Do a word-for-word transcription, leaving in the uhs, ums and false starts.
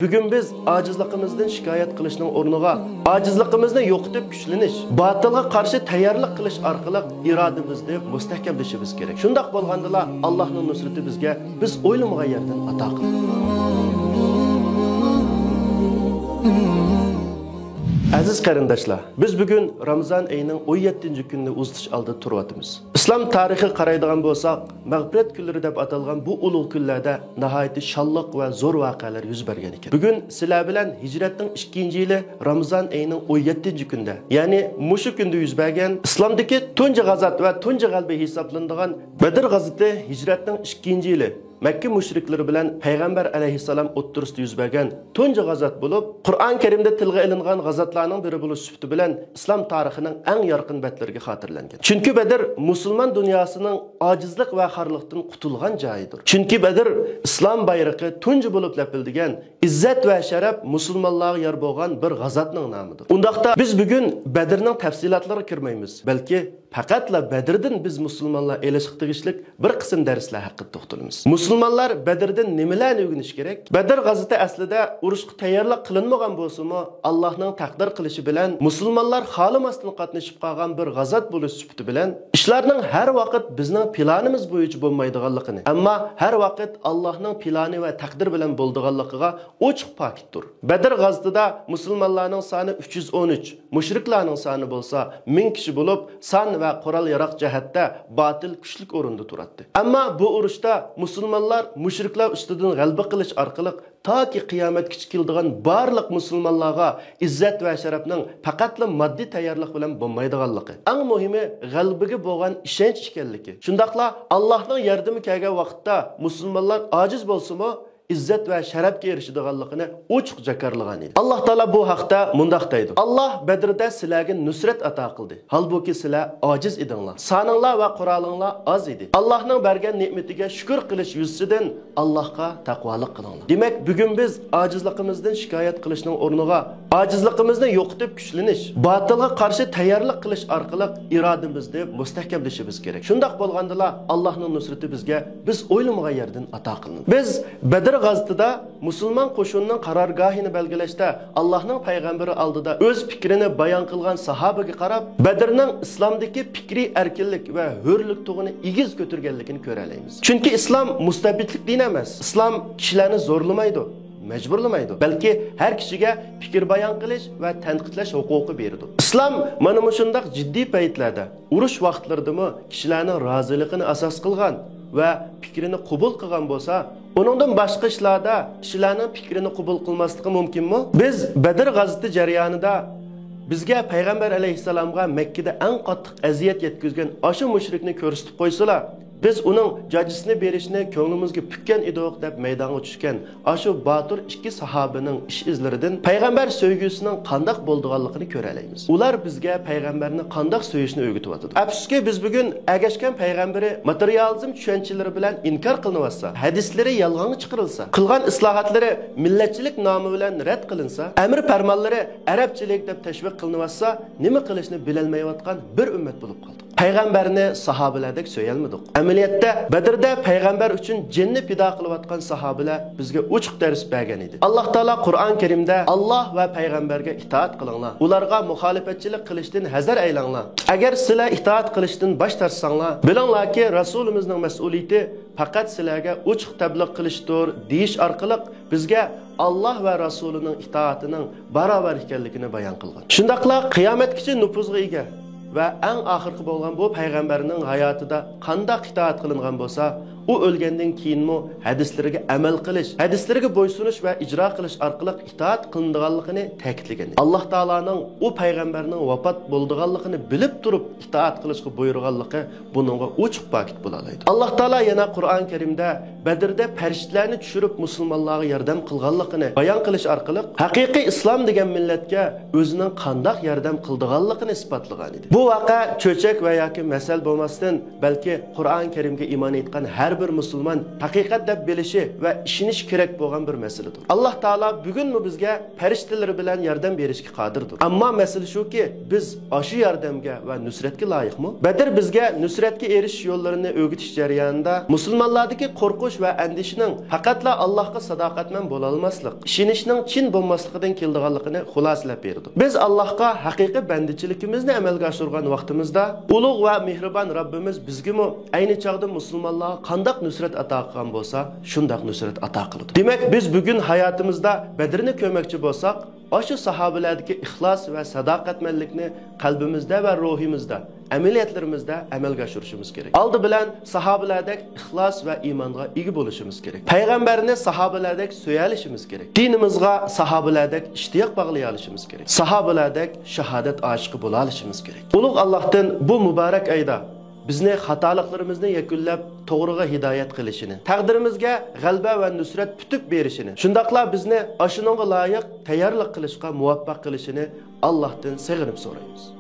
بۈگۈن بىز ئاجىزلىقىمىزدىن شىكايەت قىلىشنىڭ ئورنىغا، ئاجىزلىقىمىزنى يوقىتىپ كۈچلىنىش، باتىلغا قارشى تەييارلىق قىلىش ئارقىلىق ئىرادىمىزنى مۇستەھكەملىشىمىز كېرەك. شۇنداق بولغاندىلا، ئاللاھنىڭ نۇسرىتى بىزگە بىز ئويلىمىغان يەردىن ئاتا قىلىنىدۇ. ئەزىز قېرىنداشلار، بىز بۈگۈن رامىزان ئېيىنىڭ ئون يەتتىنچى كۈنىنى ئۇزىتىش ئالدىدا تۇرۇۋاتىمىز. ئىسلام تارىخىغا قارايدىغان بولساق، مەغپىرەت كۈنلىرى دەپ ئاتالغان بۇ ئۇلۇغ كۈنلەردە ناھايىتى شانلىق ۋە زور ۋەقەلەر يۈز بەرگەن ئىكەن. بۈگۈن سىلەر بىلەن ھىجرەتنىڭ ئىككىنچى يىلى رامىزان ئېيىنىڭ ئون يەتتىنچى كۈنىدە، يەنى مۇشۇ كۈندە يۈز بەرگەن ئىسلامدىكى تۇنجى غازات ۋە تۇنجى غەلىبە ھېسابلىنىدىغان بەدر غازىتى ھىجرەتنىڭ ئىككىنچى يىلى مەككە مۇشرىكلىرى بىلەن پەيغەمبەر ئەلەيھىسسالام ئوتتۇرىسىدا يۈز بەرگەن تۇنجى غازات بولۇپ، قۇرئان كەرىمدە تىلغا ئېلىنغان غازاتلارنىڭ بىرى بولۇش سۈپىتى بىلەن ئىسلام تارىخىنىڭ ئەڭ يارقىن بەتلىرىگە خاتىرىلەنگەن. چۈنكى بەدر مۇسۇلمان دۇنياسىنىڭ ئاجىزلىق ۋە خارلىقتىن قۇتۇلغان جايىدۇر. چۈنكى بەدر ئىسلام بايرىقى تۇنجى بولۇپ لەپىلدىگەن، ئىززەت ۋە شەرەپ مۇسۇلمانلارغا يار بولغان بىر غازاتنىڭ نامىدۇر. ئۇنداقتا بىز بۈگۈن بەدرنىڭ تەپسىلاتلىرىغا كىرمەيمىز، بەلكى پەقەتلا بەدردىن بىز مۇسۇلمانلار ئېلىشقا تېگىشلىك بىر قىسىم دەرسلەر ھەققىدە توختىلىمىز. مۇسۇلمانلار بەدردىن نېمىلەرنى ئۆگىنىشى كېرەك؟ بەدر غازىتى ئەسلىدە ئۇرۇشقا تەييارلىق قىلىنمىغان بولسىمۇ، ئاللاھنىڭ تەقدىر قىلىشى بىلەن مۇسۇلمانلار خالىماستىن قاتنىشىپ قالغان بىر غازات بولۇش سۈپىتى بىلەن، ئىشلارنىڭ ھەر ۋاقىت بىزنىڭ پىلانىمىز بويىچە بولمايدىغانلىقىنى، ئەمما ھەر ۋاقىت ئاللاھنىڭ پىلانى ۋە تەقدىرى بىلەن بولىدىغانلىقىغا ئوچۇق پاكىتتۇر. بەدر غازىتىدا مۇسۇلمانلارنىڭ سانى ئۈچ يۈز ئون ئۈچ، مۇشرىكلارنىڭ سانى بولسا مىڭ كىشى بولۇپ، سان ۋە قورال-ياراغ جەھەتتە باتىل كۈچلۈك ئورۇندا تۇراتتى. ئەمما بۇ ئۇرۇشتا مۇسۇلمانلار مۇشرىكلار ئۈستىدىن غەلىبە قىلىش ئارقىلىق تاكى قىيامەتكىچە كېلىدىغان بارلىق مۇسۇلمانلارغا ئىززەت ۋە شەرەپنىڭ پەقەتلا ماددىي تەييارلىق بىلەن بولمايدىغانلىقى، ئەڭ مۇھىمى غەلىبىگە بولغان ئىشەنچ ئىكەنلىكى، شۇنداقلا ئاللاھنىڭ ياردىمى كەلگەن ۋاقىتتا مۇسۇلمانلار ئاجىز بولسىمۇ، ئىززەت ۋە شەرەپكە ئېرىشىدىغانلىقىنى ئوچۇق جاكارلىغان ئىدى. ئاللاھ تائالا بۇ ھەقتە مۇنداق دەيدۇ: «ئاللاھ بەدرىدە سىلەرگە نۇسرەت ئاتا قىلدى، ھالبۇكى سىلەر ئاجىز ئىدىڭلار، سانىڭلار ۋە قورالىڭلار ئاز ئىدى. ئاللاھنىڭ بەرگەن نېمىتىگە شۈكۈر قىلىش يۈزىسىدىن ئاللاھقا تەقۋالىق قىلىڭلار.» دېمەك، بۈگۈن بىز ئاجىزلىقىمىزدىن شىكايەت قىلىشنىڭ ئورنىغا، ئاجىزلىقىمىزنى يوقىتىپ كۈچلىنىش، باتىلغا قارشى تەييارلىق قىلىش ئارقىلىق ئىرادىمىزنى مۇستەھكەملىشىمىز كېرەك. شۇنداق بولغاندىلا، ئاللاھنىڭ نۇسرىتى بىزگە بىز ئويلىمىغان يەردىن ئاتا قىلىنىدۇ. بىز بەدر غازىتىدا مۇسۇلمان قوشۇنىنىڭ قارارگاھىنى بەلگىلەشتە ئاللاھنىڭ پەيغەمبىرى ئالدىدا ئۆز پىكرىنى بايان قىلغان ساھابىگە قاراپ، بەدرنىڭ ئىسلامدىكى پىكرىي ئەركىنلىك ۋە ھۆرلۈك تۇغىنى ئېگىز كۆتۈرگەنلىكىنى كۆرەلەيمىز. چۈنكى ئىسلام مۇستەبىتلىك دىن ئەمەس. ئىسلام كىشىلەرنى زورلىمايدۇ، مەجبۇرلىمايدۇ، بەلكى ھەر كىشىگە پىكىر بايان قىلىش ۋە تەنقىدلەش ھوقۇقى بېرىدۇ. ئىسلام مانا مۇشۇنداق جىددىي پەيتلەردە، ئۇرۇش ۋاقىتلىرىدىمۇ كىشىلەرنىڭ رازىلىقىنى ئاساس قىلغان ۋە پىكرىنى قوبۇل قىلغان بولسا، ئۇنىڭدىن باشقا ئىشلاردا كىشىلەرنىڭ پىكرىنى قوبۇل قىلماسلىقى مۇمكىنمۇ؟ بىز بەدر غازىتى جەريانىدا بىزگە پەيغەمبەر ئەلەيھىسسالامغا مەككىدە ئەڭ قاتتىق ئەزىيەت يەتكۈزگەن ئاشۇ مۇشرىكنى كۆرسىتىپ قويسىلا، بىز ئۇنىڭ جاجىسىنى بېرىشنى كۆڭلىمىزگە پۈككەن ئىدۇق، دەپ مەيدانغا چۈشكەن ئاشۇ باتۇر ئىككى ساھابىنىڭ ئىش ئىزلىرىدىن پەيغەمبەر سۆيگۈسىنىڭ قانداق بولىدىغانلىقىنى كۆرەلەيمىز. ئۇلار بىزگە پەيغەمبەرنى قانداق سۆيۈشنى ئۆگىتىۋاتىدۇ. ئەپسۇسكى، بىز بۈگۈن ئەگەشكەن پەيغەمبىرى ماتېرىيالىزم چۈشەنچىلىرى بىلەن ئىنكار قىلىنىۋاتسا، ھەدىسلىرى يالغانغا چىقىرىلسا، قىلغان ئىسلاھاتلىرى مىللەتچىلىك نامى بىلەن رەت قىلىنسا، ئەمر پەرمانلىرى ئەرەبچىلىك دەپ تەشۋىق قىلىنىۋاتسا، نېمە قىلىشنى بىلەلمەيۋاتقان بىر ئۈممەت بولۇپ قالدۇق. پەيغەمبەرنى ساھابىلەردەك سۆيەلمىدۇق. ئەمەلىيەتتە، بەدىردە پەيغەمبەر ئۈچۈن جېنىنى پىدا قىلىۋاتقان ساھابىلەر بىزگە ئوچۇق دەرس بەرگەن ئىدى. ئاللاھ تائالا قۇرئان كەرىمدە، «ئاللاھ ۋە پەيغەمبەرگە ئىتائەت قىلىڭلار، ئۇلارغا مۇخالىپەتچىلىك قىلىشتىن ھەزەر ئەيلەڭلار. ئەگەر سىلەر ئىتائەت قىلىشتىن باش تارتساڭلار، بىلىڭلاركى، رەسۇلىمىزنىڭ مەسئۇلىيىتى پەقەت سىلەرگە ئوچۇق تەبلىغ قىلىشتۇر» دېيىش ئارقىلىق بىزگە ئاللاھ ۋە رەسۇلىنىڭ ئىتائىتىنىڭ باراۋەر ئىكەنلىكىنى بايان قىلغان. شۇنداقلا قىيامەتكىچە نوپۇزغا ئىگە ۋە ئەڭ ئاخىرقى بولغان بۇ پەيغەمبەرنىڭ ھاياتىدا قانداق ئىتائەت قىلىنغان بولسا، ئۇ ئۆلگەندىن كېيىنمۇ ھەدىسلىرىگە ئەمەل قىلىش، ھەدىسلىرىگە بويسۇنۇش ۋە ئىجرا قىلىش ئارقىلىق ئىتائەت قىلىنىدىغانلىقىنى تەكىتلىگەن. ئاللاھ تائالانىڭ ئۇ پەيغەمبەرنىڭ ۋاپات بولىدىغانلىقىنى بىلىپ تۇرۇپ ئىتائەت قىلىشقا بۇيرۇغانلىقى بۇنىڭغا ئوچۇق پاكىت بولالايدۇ. ئاللاھ تائالا يەنە قۇرئان كەرىمدە بەدردە پەرىشتىلەرنى چۈشۈرۈپ مۇسۇلمانلارغا ياردەم قىلغانلىقىنى بايان قىلىش ئارقىلىق ھەقىقىي ئىسلام دېگەن مىللەتكە ئۆزىنىڭ قانداق ياردەم قىلىدىغانلىقىنى ئىسپاتلىغان ئىدى. بۇ ۋەقە چۆچەك ۋە ياكى مەسەل بولماستىن، بەلكى قۇرئان كەرىمگە ئىمان ئېيتقان ھەر بىر مۇسۇلمان ھەقىقەت دەپ بىلىشى ۋە ئىشىنىشى كېرەك بولغان بىر مەسىلىدۇر. ئاللاھ تائالا بۈگۈنمۇ بىزگە پەرىشتىلىرى بىلەن ياردەم بېرىشكە قادىردۇر. ئەمما مەسىلە شۇكى، بىز ئاشۇ ياردەمگە ۋە نۇسرەتكە لايىقمۇ؟ بەدر بىزگە نۇسرەتكە ئېرىشىش يوللىرىنى ئۆگىتىش جەريانىدا مۇسۇلمانلاردىكى قورقۇش ۋە ئەندىشىنىڭ پەقەتلا ئاللاھقا ساداقەتمەن بولالماسلىق، ئىشىنىشنىڭ چىن بولماسلىقىدىن كېلىدىغانلىقىنى خۇلاسىلەپ بېرىدۇ. بىز ئاللاھقا ھەقىقىي بەندىچىلىكىمىزنى ئەمەلگە ئاشۇرغان ۋاقتىمىزدا، ئۇلۇغ ۋە مېھرىبان رەببىمىز بىزگىمۇ ئەينى چاغدا مۇسۇلمانلارغا قانداق نۇسرەت ئاتا قىلغان بولسا، شۇنداق نۇسرەت ئاتا قىلىدۇ. دېمەك، بىز بۈگۈن ھاياتىمىزدا بەدرنى كۆرمەكچى بولساق، ئاشۇ ساھابىلەردىكى ئىخلاس ۋە ساداقەتمەنلىكنى قەلبىمىزدە ۋە روھىمىزدا، ئەمەلىيەتلىرىمىزدە ئەمەلگە ئاشۇرۇشىمىز كېرەك. ئالدى بىلەن ساھابىلەردەك ئىخلاس ۋە ئىمانغا ئىگە بولۇشىمىز كېرەك. پەيغەمبەرنى ساھابىلەردەك سۆيەلىشىمىز كېرەك. دىنىمىزغا ساھابىلەردەك ئىشتىياق باغلىيالىشىمىز كېرەك. ساھابىلەردەك شاھادەت ئاشىقى بولالىشىمىز كېرەك. ئۇلۇغ ئاللاھتىن بۇ مۇبارەك ئايدا بىزنى خاتالىقلىرىمىزنى يەكۈنلەپ، توغرىغا ھىدايەت قىلىشىنى، تەقدىرىمىزگە غەلىبە ۋە نۇسرەت پۈتۈپ بېرىشىنى، شۇنداقلا بىزنى ئاشۇنىڭغا لايىق تەييارلىق قىلىشقا مۇۋەپپەق قىلىشىنى ئاللاھتىن سېغىنىپ سورايمىز.